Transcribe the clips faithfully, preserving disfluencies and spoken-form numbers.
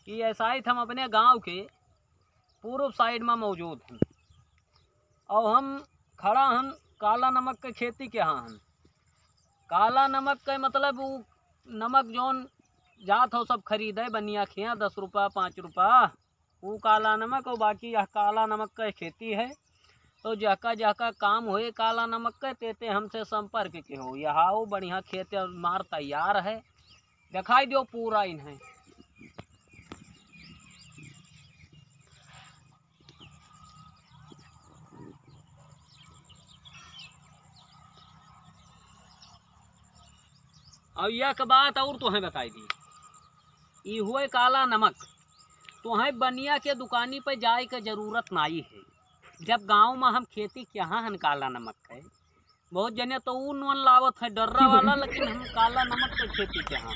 कि ऐसा ही हम अपने गांव के पूरब side में मौजूद हन। और हम खड़ा हन काला नमक के खेती के यहाँ हन। काला नमक के मतलब उ नमक जौन जात हो सब खरीदे बनिया खिया दस रुपया, पाँच रुपया, उ काला नमक। और बाकी यह काला नमक के खेती है। तो जहका जहका काम होए काला नमक के, ते ते हमसे संपर्क के हो। यह आओ बढ़िया खेत मार तैयार है, दिखाई दियो पूरा इन्हें। अब यह एक बात और तोहें बताई दी, ई हुए काला नमक, तोहें बनिया के दुकानी पे जाए के जरूरत नाई है। जब गाँव में हम खेती किहा हन काला नमक के, बहुत जने तो ऊ नोन लावत है डर्रा वाला, लेकिन हम काला नमक के खेती किहा।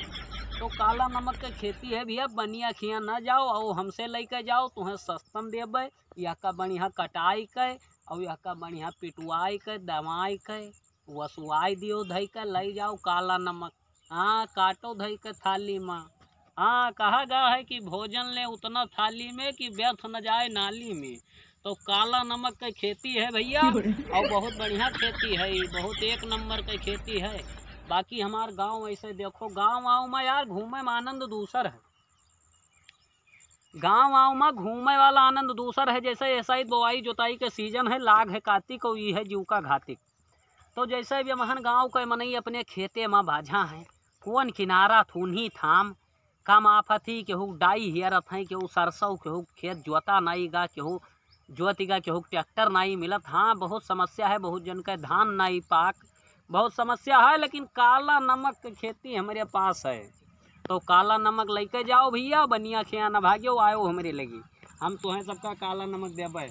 तो काला नमक के खेती है भैया, बनिया खिया ना जाओ, और हमसे लेके जाओ, तोहें सस्तम देबे। यहका बढ़िया कटाई के, और यहका बढ़िया पिटवाई के, दवाई के, वसुआई दियो धई के, लई जाओ काला नमक। हाँ, काटो धई के थाली में। हाँ, कहा गया है कि भोजन ले उतना थाली में कि व्यर्थ न जाए नाली में। तो काला नमक के खेती है भैया, और बहुत बढ़िया खेती है, बहुत एक नंबर के खेती है। बाकी हमार गाँव ऐसे देखो, गाँव आँव में यार घूमे में आनंद दूसर है। गाँव आँव में घूमे वाला आनंद दूसर है। जैसे ऐसा ही बोआई जोताई के season है, लाग है कातिक और ई है जीव का घातिक। तो जैसे भी हमहन गाँव के मनई अपने खेते में बाझा हैं, कौन किनारा थून्ही थाम, कम आफत ही केहू डाई हियरत हैं, केहू सरसों, केहू खेत जोता नाई गा, केहू जोत गा, केहू ट्रैक्टर नाई मिलत। हाँ, बहुत समस्या है, बहुत जन के धान नाई पाक, बहुत समस्या है, लेकिन काला नमक के खेती हमरे पास है। तो काला नमक लेके जाओ भैया, बनिया खिया न भाग्यो, आयो हमरे लगी, हम तोहें सबका काला नमक देबे।